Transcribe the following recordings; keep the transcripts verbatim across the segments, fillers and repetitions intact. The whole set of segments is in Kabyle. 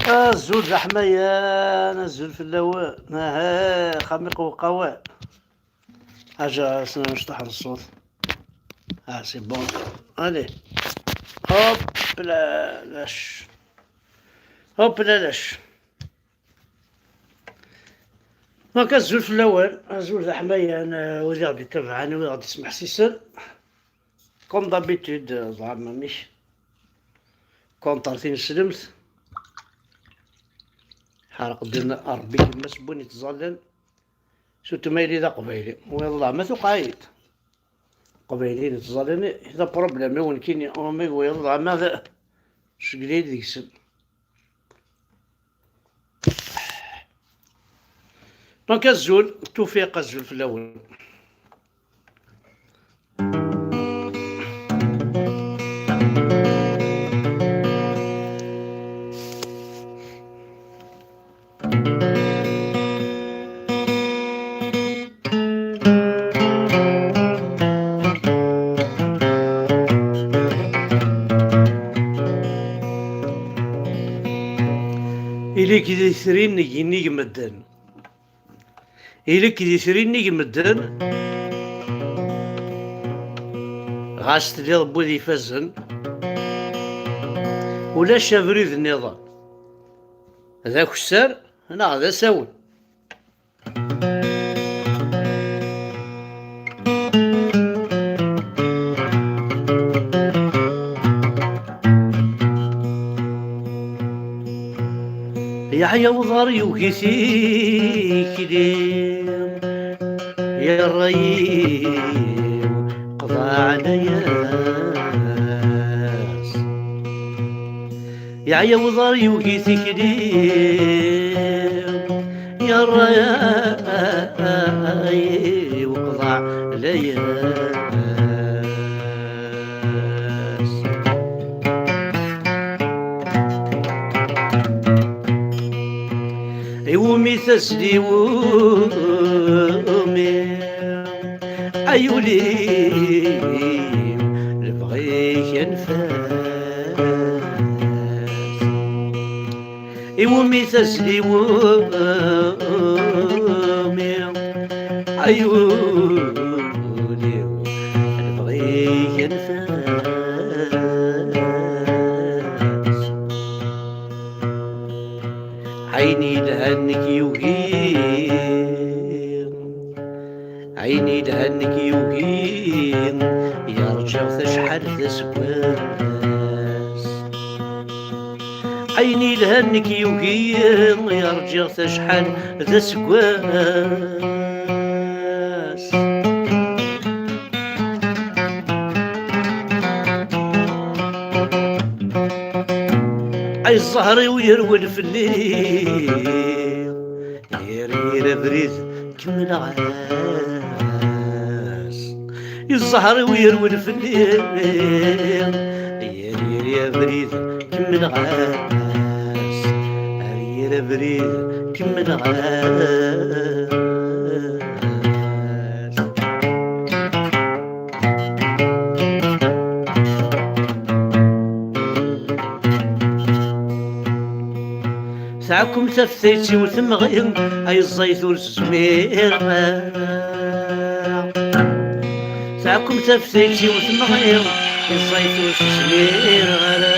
Azul d aḥmayan, azul fell-awen. Aha, xamiq uqawan. Aja, s-, mecṭuḥ n ṣṣut. Ah, c'est bon. Allez. Hop là, lâche. Hop là, lâche. Donc, azul fell-awen, azul d aḥmayan, euh, wid i ɣ-d-ittabaɛen, wid i ɣ-d-ismeḥsisen. Comme d'habitude, euh, ẓram amek. Contre tineslemt. Ḥerq ddin Ṛebbi gma-s n win ittẓallan. Surtout ma yili d aqbayli. Wiyaḍ leɛma tuqeɛ-it. Aqbayli ittẓallan, d aproblème i nekkini. Umi wiyaḍ leɛma d ccegli deg-sen. Donc, azul, tufiq, azul fell-awen. Ili-k d itri n yinig medden. Ili-k d itri nnig medden, ɣas tliḍ n wid ifazen, ulac abrid nniḍen. D akessar neɣ d asawen. Yeɛya uḍar yugi tikli, yerra-yi qḍeɛ layas. Yeɛya uḍar yugi tikli, yerra-yi uqḍeɛ layas. Iwumi tazli wumi, ay ul-iw, lebɣi-k anef-as. Iwumi tazli wumi, ay ul-iw, lebɣi-k anef-as. Ayen yelhan nekk yugi, ayen yelhan nekk yugi, yerǧiɣ-t acḥal d aseggas. Ayen yelhan nekk yugi, yerǧiɣ-t acḥal d aseggas. Ay zzher-iw yerwel fell-i, yir yir abrid kemmleɣ-as. Ay zzher-iw yerwel fell-i, yir yir abrid kemmleɣ-as. Ar yir abrid kemmleɣ-as. Tɛekkem taftayt-iw temɣi, ay ẓẓayet ur s-zmireɣ ara. Tɛekkem taftayt-iw temɣi, ay ẓẓayet ur s-zmireɣ ara.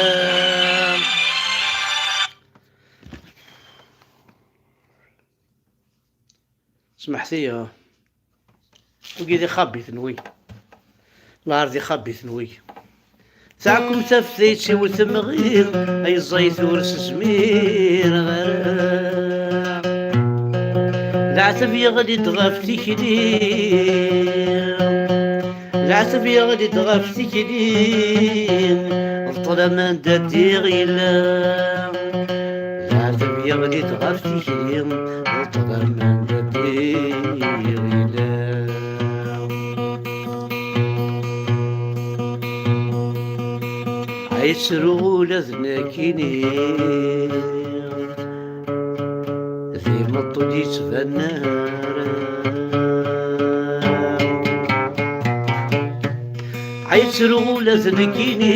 Smeḥt-iyi. Wigi d ixabiten wi. Lɛar d ixabiten wi. Tɛekkem taftayt-iw temɣi, ay ẓẓayet ur s-zmireɣ ara. Leɛtab yeɣli-d ɣef tikli. Leɛtab yeɣli-d ɣef tikli, d ṭṭlam anda ddiɣ yella. Leɛtab yeɣli-d ɣef tikli, d ṭṭlam anda ddiɣ yella. Ay ttruɣ ula d nekkini, d imeṭṭu d-yettban ara. Ay ttruɣ ula d nekkini,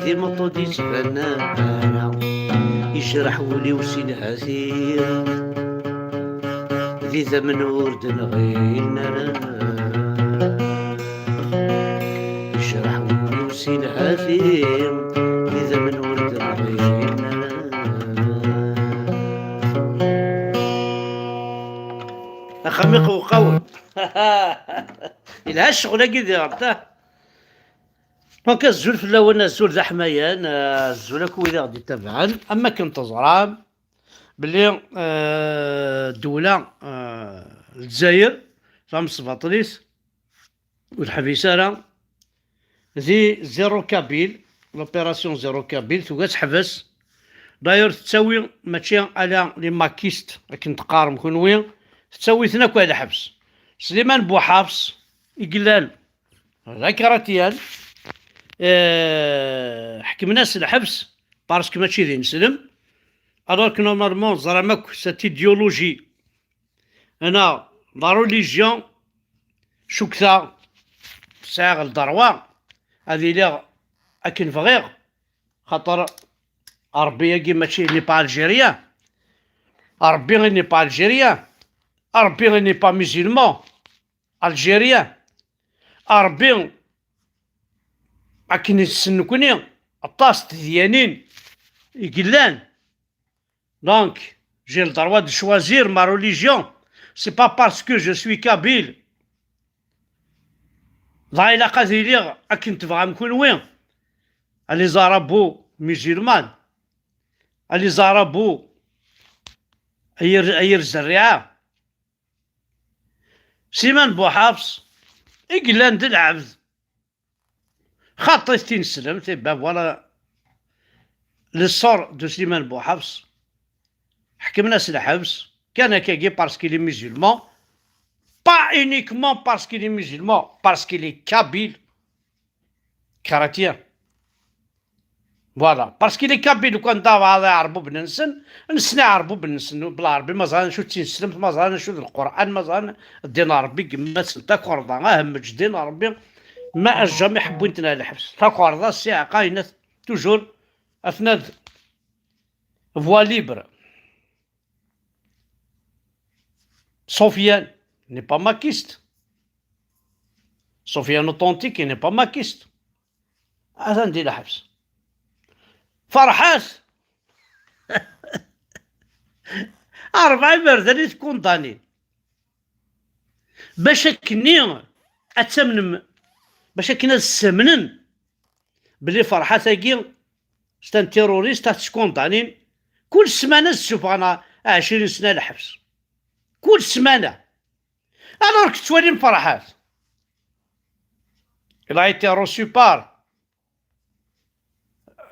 d imeṭṭu d-yettban ara. Yejreḥ wul-iw si nhati, d idammen ur d-nɣilen ara. Yejreḥ wul-iw si nhati, d idammen ur d-nɣilen ara. Axxam iqewqawen. Yelha ccɣel-agi diɣen, ta. Donc, azul fell-awen, azul d aḥmayan, azul akk wid i ɣ-d-ittabaɛen. Am akken teẓram belli, euh, ddewla, euh, Lezzayer, tamesbaṭlit, ur teḥbis ara, di zéro kabyle, l'opération zéro kabyle, tugi ad teḥbes. D'ailleurs, tettawi mačči ala les makistes, akken teqqarem kunwi, tettawi-ten akk ar lḥebs. Sliman Buḥafs, i yellan d akratyan, eh, ḥekmen-as lḥebs, parce que mačči d ineslem, alors que normalement, teẓram akk, cette idéologie, neɣ la religion, cukkteɣ sɛiɣ lderwa ad iliɣ akken bɣiɣ, xaṭer Ṛebbi-agi mačči, il n'est pas algérien. Ṛebbi, il n'est pas algérien. Ṛebbi, il n'est pas musulman algérien. Ṛebbi, akken i tessen nekni, aṭas n tedyanin i yellan. Donc, j'ai le droit de choisir ma religion. C'est pas parce que je suis kabyle. Dɣa ilaq ad iliɣ akken tebɣam kunwi. A les arabo-musulmans. A les arabo, ay ar, ay ar zerriɛa. Sliman Buḥafs, i yellan d lɛebd. Xaṭi, tin slemt, et ben voilà, le sort de Slimane Bouhafs. Ḥekmen-as lḥebs, kan akkagi parce qu'il est musulman, pas uniquement parce qu'il est musulman, parce qu'il est kabyle, chrétien. Voilà, parce qu'il est kabyle, lukan d aɛerbuben-nsen, nessen iɛerbuben-nsen, bla Ṛebbi, ma ẓran acu d tineslemt, ma ẓran acu d Lqur'an, ma ẓran ddin n Ṛebbi, yemma-tsen takerḍa, ah, mmeǧ ddin n Ṛebbi, ma jamais ḥewwin-ten ar lḥebs. Takerḍa, ssiɛqa, yenna-t toujours, atna d voie libre. Sofiane n'est pas makiste. Sofiane authentique n'est pas makiste. Atan di lḥebs. Ferḥat. Ṛebɛa iberdan i tkundanin. Bac akkenni ad tamnem, bac akken ad ssamnen belli Ferḥat-agi, c'est un terroriste, ad t-skundanin. Kul ssmana ad ssufɣen ɛecrin sna lḥebs. Kul ssmana. Alors que tettwalim Ferḥat. Il a été reçu par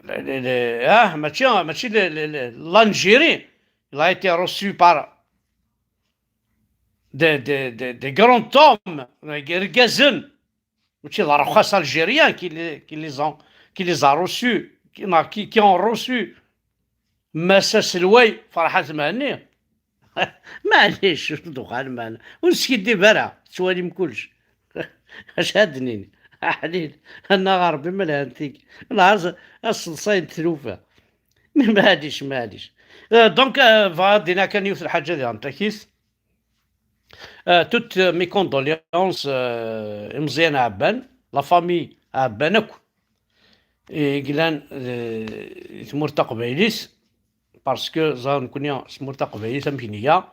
les, les, les, ah, mačči, mačči les, les, les, l'Algérie. Il a été reçu par des, des, des, des grands hommes, irgazen. Mačči d arxas algériens qui les, qui les ont, qui les a reçus, qui, qui, qui ont reçu Massa Selway Ferḥat Mhenni. Maɛlic, ur d-uɣal, meɛna ur neskiddib ara, tettwalim kullec. Acu ad d-nini? Aḥlil, annaɣ a Ṛebbi ma lhant tigi. Nɛerz aseḍsay n tlufa. Maɛlic, maɛlic. Euh, donc, euh, bɣiɣ ad d-iniɣ kan yiwet n lḥaǧa di Antakit. Euh, toutes mes condoléances, euh, i Meẓyan Ɛebban, la famille Ɛebban akk i yellan, euh, i tmurt taqbaylit, parce que ẓer nekni s tmurt taqbaylit amek nga,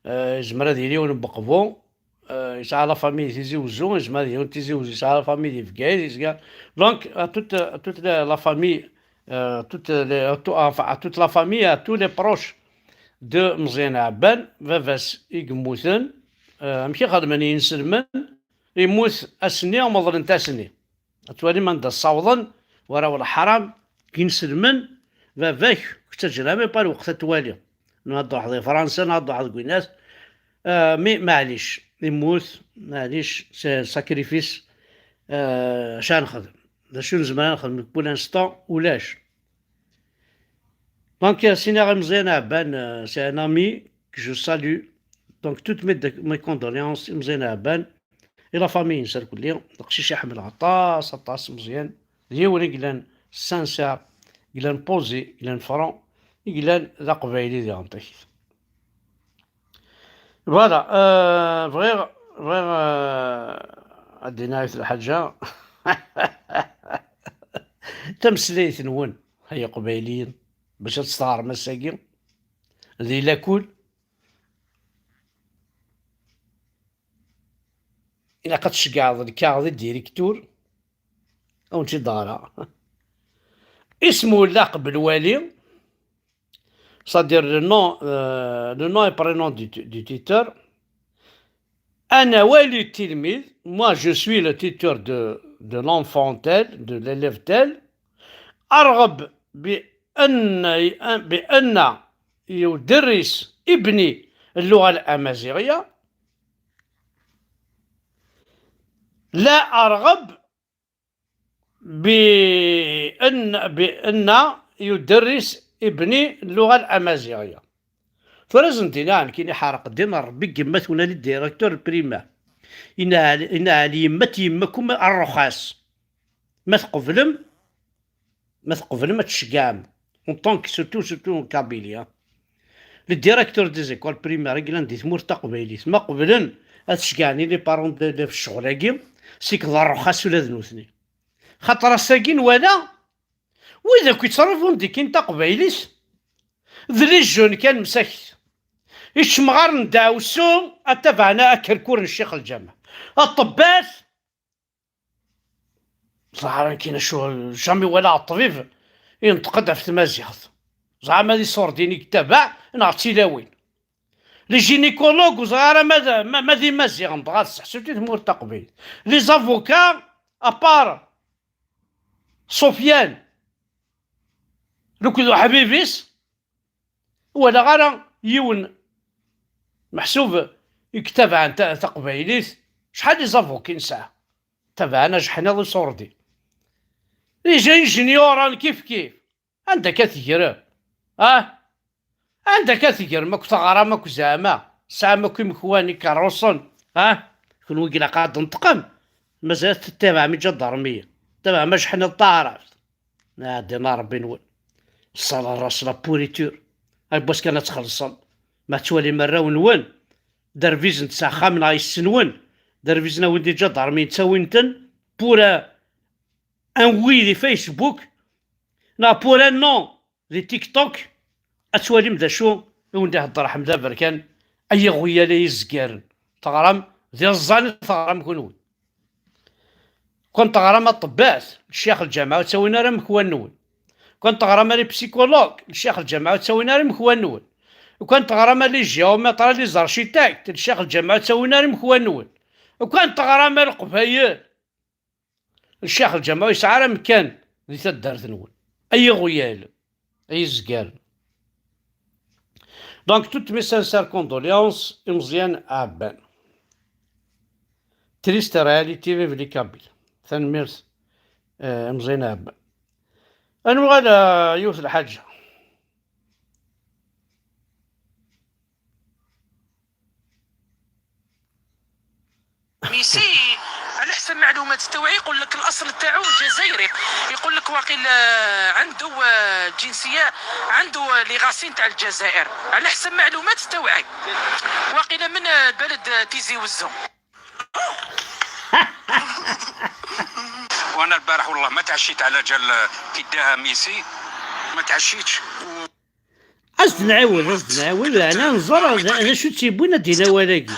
euh, yezmer ad yili yiwen n Beqbu, euh, yesɛa la famille Tizi Wezzu, yezmer ad yili yiwen n Tizi Wezzu yesɛa la famille di Bgayet, yezga. Donc, à toute, à toute la, la famille, euh, toute les, à tout, enfin, à toute la famille, à tous les proches de Meẓyan Ɛebban, baba-s i yemmuten, euh, amek i xedmen yinselmen, yemmut ass-nni, meḍlent-as-nni. Ad twalim anda ssawḍen warraw n leḥram, inselmen, baba-k, ur k-ttaǧǧan ara, pas lweqt ad twali. Neɣ ad truḥeḍ di Fransa, neɣ ad truḥeḍ deg winas. Euh, mais maɛlic, yemmut, maɛlic, c'est un sacrifice, euh, acu ara nexdem? D acu nezmer ad nexdem pour l'instant? Ulac. Donc, euh, sinaɣ i Meẓyan Ɛebban, euh, c'est un ami que je salue. Donc, toutes mes, mes condoléances i Meẓyan Ɛebban et la famille-ines irkelli. D aqcic i ḥemmleɣ aṭas, aṭas Meẓyan. D yiwen i yellan sincère, yellan posé, yellan franc. i yellan d aqbayli diɣen takit. Voilà, euh, bɣiɣ, bɣiɣ, euh, ad d-iniɣ yiwet lḥaǧa. Tameslayt-nwen, ay iqbayliyen, bac ad tt-teɣrem ass-agi, di lakul, ilaq ad tceggɛeḍ lkaɣeḍ i directeur, ad wen-tt-id-ɣreɣ. Isem ula qbel wali, c'est-à-dire le nom, euh, le nom et prénom du, du tuteur. Ana wali tilmid, moi je suis le tuteur de, de l'enfant tel, de l'élève tel. أرغب بأن، بأن يدرس ابني اللغة الأمازيغية. لا أرغب بأن، بأن يدرس ابني اللغة الأمازيغية. Tura ad sen-d-iniɣ nekkini ḥareq ddin n Rebbi deg yemma-twen a les directeurs primaires. Inɛel, inɛel yemma-t yemma-kum a rruxas. Ma tqeblem, ma tqeblem ad tceggɛem. En tant que surtout, surtout en Kabylie, hein. Les directeurs des écoles primaires i yellan di tmurt taqbaylit, ma qeblen ad ceggɛen les parents d'élèves ccɣel-agi, c'est que d rruxas ula d nutni. Xaṭer ass-agi nwala wid akk yettṛabun deg-kin taqbaylit, d les jeunes kan msakit. Icemɣaren n ddeɛwessu, a tabaɛna akerkur n ccix lǧameɛ. Aṭebbat, ẓer kan acu, jamais walaɣ ṭṭbib yenṭeq-d ɣef tmaziɣt. Zeɛma d iṣurdiyen i yettabaɛ neɣ d tilawin. Les gynécologues, ur ẓriɣ ara ma d, ma, ma d imaziɣen, dɣa tseḥsut i tmurt taqbaylit. Les avocats, à part Sofiane, akked uḥbib-is, ur walaɣ ara yiwen meḥsub i yettabaɛen ta-, taqbaylit. Acḥal les avocats i nesɛa? Tabaɛen ajeḥniḍ iṣurdi. Les ingénieurs kif kif. Anda akka tegrem? Ah? Anda akka tegrem akk teɣram akk zeɛma? Tesɛam akk imekwan, ikerrusen? Ah? Kunwi ilaq ad d-tenṭqem. Mazal tettabaɛem iǧadarmiyen. Tettabaɛem ajeḥniḍ taɛrabt. Ɛeddi n Ṛebbi-nwen. Ṣṣala n ṛṛas la pourriture. Ay n wass kan ad txellṣem. Ma tettwalim arraw-nwen derbizen-d s axxam neɣ yes-nwen, derbizen-awen-d iǧadarmiyen ttawin-ten pour, euh, un oui di Facebook neɣ pour un non di TikTok, ad twalim d acu i wen-d-ihedder Ḥmed Aberkan, ay iɣwyal ay izgaren. Teɣram d iẓẓan i teɣram kunwi. Kan teɣram aṭebbat, ccix lǧameɛ ur ttawin ara amekwan-nwen. Kan teɣram a les psychologues, ccix lǧameɛ ur ttawin ara amekwan-nwen. Kan teɣram a les géomètres, a les architectes, ccix lǧameɛ ur ttawin ara amekwan-nwen. Kan teɣram a leqbayel, ccix lǧameɛ ur yesɛi ara amekkan di taddart-nwen. Ay iɣwyal, ay izgaren. Donc, toutes mes sincères condoléances i Meẓyan Ɛebban. Triste réalité, vive les Kabyles. Tanemmirt, eh, i Meẓyan Ɛebban. Ad nuɣal, eh, yiwet lḥaǧa. ميسي، على حسب معلومات تاوعي يقول لك الاصل تاعو جزائري. يقول لك واقيلا عنده، آه، جنسيه، عنده les racines تاع الجزائر، على حسب معلومات تاوعي. واقيلا من، آه، بلد، آه، تيزي وزو. وانا البارح والله ما تعشيت على جال كي داها ميسي، ما تعشيتش. As-d-nɛiwed, as-d-nɛiwed, ana nẓer d, d acu tt-yewwin ad d-yini awal-agi.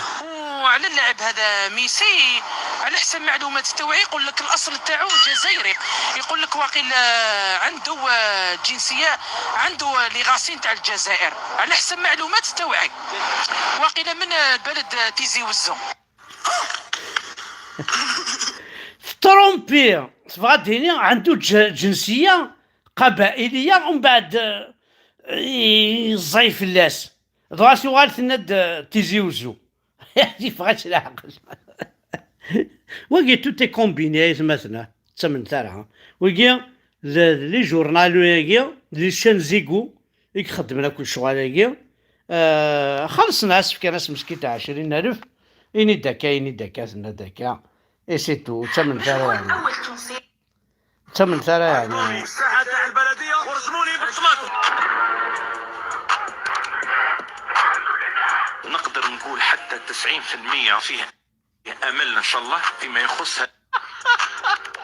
وعلى اللاعب هذا ميسي، على حسب معلومات تاوعي يقول لك الاصل تاعو جزائري. يقول لك واقيلا عنده، آه، جنسيه، عنده les racines تاع الجزائر، على حسب معلومات تاوعي. واقيلا من، آه، بلد تيزي وزو. Trompi, tebɣa ad d-tini عنده ج-, جنسيه قبائليه ومن بعد, eh, yeẓẓay fell-as. Dɣa tuɣal tenna-d, eh, Tizi Uzzu. Yeffeɣ-as leɛqel. Wagi tout est combiné, ay atmaten, ah. Ttamnet ara, ah. Wagi, d, d les journaux-agi, d les chaînes Zigo i ixeddmen akk lecɣal-agi. Eh, xellṣen-as, fkan-as meskint ɛecrin alef, ini-d akka, ini-d akka, tenna-d akka. Et c'est tout, ur ttamnet ara yeɛni. Ur ttamnet ara yeɛni. الساحة تاع البلدية ورسموني بالطماطم. تسعين في المية فيه أمل إن شاء الله فيما يخص.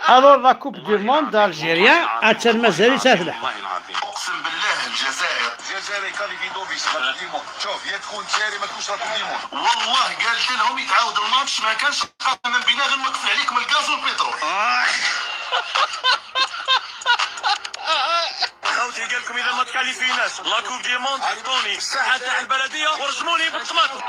Alors, la Coupe du Monde algérienne, attan mazal-itt ad telḥu. والله العظيم. أقسم بالله الجزائر. الجزائر كاليفيدوفيتش غادي ديمون. شوف، يا تكون جزائري ما تكونش راكو ديمون. والله قالت لهم يتعاود الماتش، ما كانش قسما بالله غير نوقف عليكم الغاز والبترول. خوتي قال لكم اذا ما تكاليفيناش لا كوب دي موند، عطوني الساحه تاع البلديه ورجموني بالطماطم.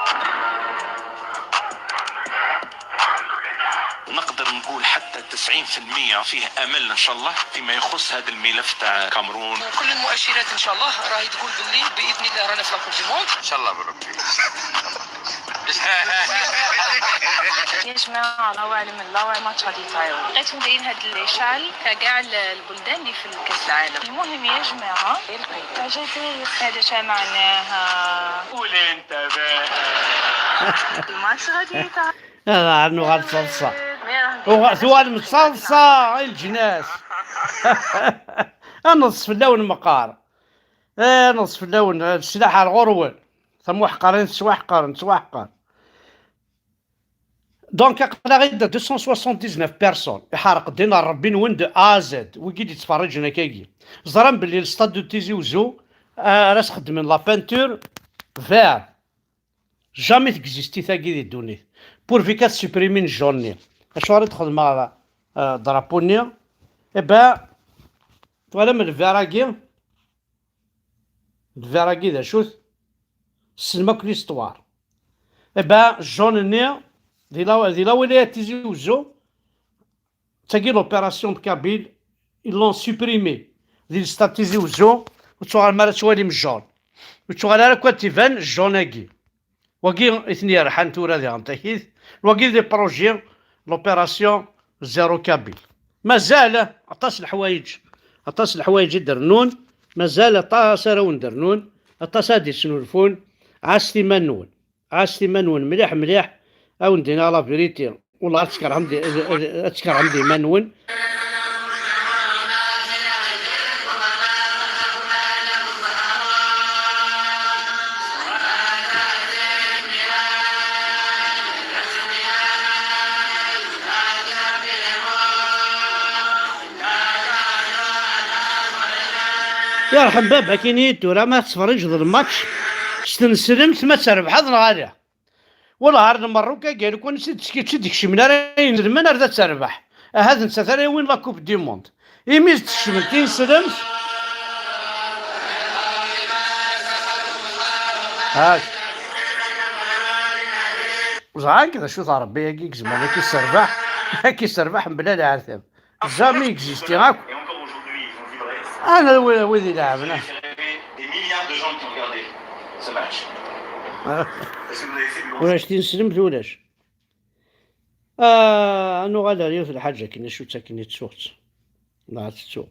نقدر نقول حتى تسعين في المية فيه امل ان شاء الله فيما يخص هذا الملف تاع كامرون. وكل المؤشرات ان شاء الله راهي تقول باللي باذن الله رانا في لا كوب دي موند. ان شاء الله بربي. يا جماعة، الله أعلم، الله أعلم ماتش غادي يطيرو. لقيتهم دايرين هاد الإشعال تاع كاع ال-، البلدان اللي في كأس العالم. المهم يا جماعة، لقيت الجزائر هذا شا معناها. قول انت بقى. الماتش غادي يطير. هذا عنو غتصلصة. وغ-، ثوال متصلصة، أي الجناس. أنص في اللون مقار. أنص في اللون، السلاح على الغرول. ثم وحقرين، سوا حقر، سوا حقر. Donc, aql-aɣ-d deux cent soixante-dix-neuf personnes iḥerq ddin n Ṛebbi-nwen de A à Z, wigi d-yettferriǧen akkagi. Ẓran belli le stade de Tizi Ouzou, ah, ara s-xeddmen la peinture vert. Jamais tegzisti tagi di ddunit. Pourvu qu'ad supprimin jaune-nni. Acuɣer i d-xedmeɣ, ah, drapeau-nni? Eh ben, twalam le vert-agi? Le vert-agi d acu-t? Tessnem akk l'histoire. Eh ben, jaune-nni, di la, di la wilaya Tizi Ouzou, d tagi l'opération de Kabyle, ils l'ont supprimé. Di le stade Tizi Ouzou, ur tuɣalem ara tettwalim jaune. Ur tuɣal ara akk ad d-iban jaune-agi. Wagi i ten-yerḥan tura diɣen takit. Wagi d les projets, l'opération zéro kabyle. Mazal aṭas leḥwayeǧ, aṭas leḥwayeǧ i d-rennun. Mazal aṭas ara wen-d-rennun, aṭas ad d-isnulfun. Ɛasset iman-nwen, ɛasset iman-nwen mliḥ mliḥ. Ad wen-d-iniɣ la vérité. Wallah ad tkerhem di, ad tkerhem di iman-nwen. Yerḥem baba-k, ini-yi-d tura ma tettferriǧeḍ lmatch s tneslemt ma terbḥeḍ neɣ ala. Wallah ar Lmerruk-agi, lukan ur tt-id-, ur tt-id-kecmen ara inelmen ar da terbeḥ. Aha d nettat ara yawin la Coupe du Monde. Imi d-tkecmen tineslemt. Hak. Ẓran d acu-t Ṛebbi-agi i izemren ad k-isserbeḥ, ad k-isserbeḥ mebla leɛtab. Jamais existiɣ akk. Ana wi-, wid ileɛben, ah. Des milliards de gens qui ont regardé ce match. Ulac tineslemt, ulac. Ah, ad nuɣal ar yiwet lḥaǧa akken, acu-tt akken i ttuɣ-tt. Neɣ ad tettuɣ.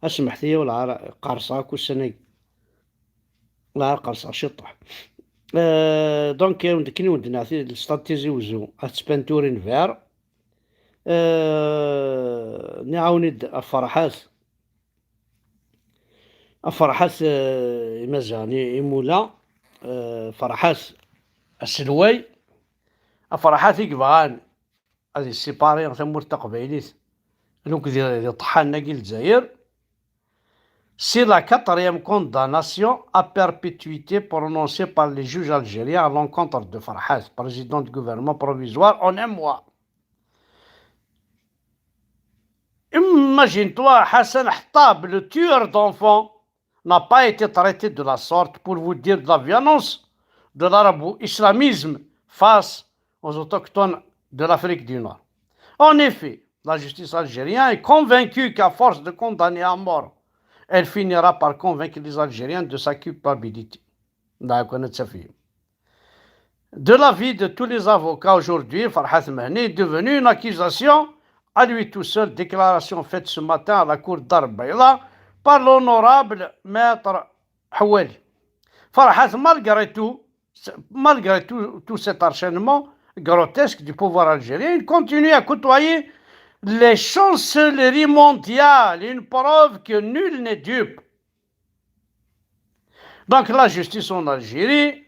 Asmeḥt-iyi, ur lɛar qqerṣeɣ akk ussan-agi. Ur lɛar qqerṣeɣ ciṭṭaḥ. Euh, donc, akken i wen-d-nɛti le stade Tizi Ouzou, ad tettpinturin vert. Euh, niɛawen-id ɣef Ferḥat. A Ferḥat, euh, Imaziɣen i, Imula, euh, Ferḥat aselway, a Ferḥat i yebɣan ad yessipari tamurt taqbaylit, donc di, di ṭṭḥan-agi n Lezzayer. C'est la quatrième condamnation à perpétuité prononcée par les juges algériens à l'encontre de Farhat, président du gouvernement provisoire, en un mois. Imagine-toi, Hassan Hattab, le tueur d'enfants, n'a pas été traité de la sorte, pour vous dire de la violence de l'arabo-islamisme face aux autochtones de l'Afrique du Nord. En effet, la justice algérienne est convaincue qu'à force de condamner à mort, elle finira par convaincre les Algériens de sa culpabilité. D'accord, on a fait. De l'avis de tous les avocats aujourd'hui, Farhat Mehni est devenu une accusation à lui tout seul. Déclaration faite ce matin à la cour Dar Baïda par l'honorable maître Houali. Farhat, malgré tout, malgré tout, tout cet acharnement grotesque du pouvoir algérien, il continue à côtoyer les chancelleries mondiales, une preuve que nul n'est dupe. Donc la justice en Algérie,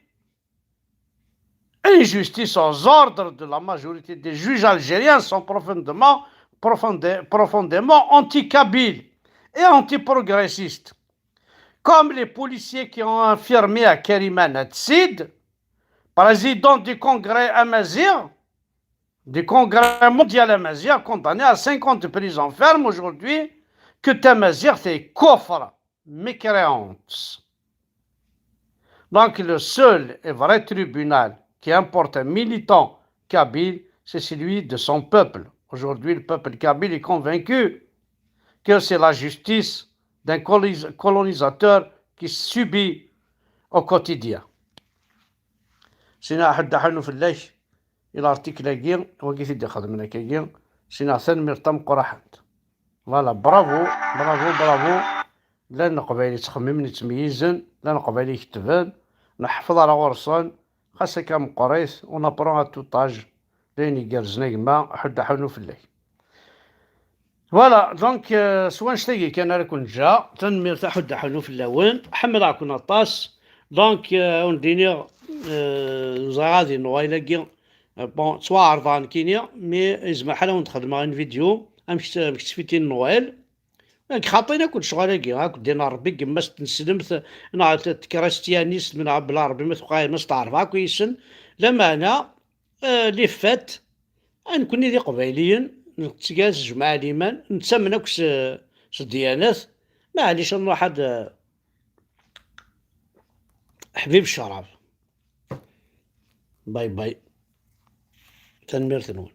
injustice aux ordres de la majorité des juges algériens sont profondément, profondé- profondément anti-kabyles et anti-progressistes. Comme les policiers qui ont infirmé à Karima Natsid, président du Congrès Amazigh, du Congrès mondial Amazigh, condamné à cinq ans de prison ferme aujourd'hui, que Tamazight est kufr, mécréante. Donc le seul et vrai tribunal qui importe un militant kabyle, c'est celui de son peuple. Aujourd'hui, le peuple kabyle est convaincu que c'est la justice d'un colonisateur qui subit au quotidien. Sina ḥedd ḥanu fell-ak i l'article-agi, wagi t-id-ixedmen akkagi, sina tanemmirt tameqqraḥent. Voilà, bravo, bravo, bravo. Llan Leqbayel yettxemmimen, yettmeyyizen, llan Leqbayel iketben, neḥfeḍ ara ɣur-sen, xas akka meqqrit, on apprend à tout âge, d ayen igerrzen a gma, ḥedd ḥanu fell-ak. Voilà, donc, euh, s wanect-agi kan ara ken-ǧǧeɣ. Tanemmirt a ḥedd ḥanu fell-awen. Ḥemmleɣ-ken aṭas. Donc, euh, ur d-iniɣ, euh, ẓriɣ ad Noël-agi. Euh, bon, ttwaɛerḍeɣ nekkini, mais yezmer ḥal ad wen-d-xedmeɣ une vidéo. Amek, amek ttfitin Noël. Nekk xaṭin akk lecɣal-agi, akk ddin n Ṛebbi, yemma-s n teslemt, neɣ t-, tekristyanist, neɣ bla Ṛebbi ma tebɣa, ma s teɛreb akk yis-sen. Lameɛna, euh, les fêtes, a nekkni d Iqbayliyen, nettgaz jmaɛ liman, nettamen akk s, s ddyanat, maɛlic ad nruḥ ad, ḥbib ccrab. Bye bye. Tanemmirt-nwen.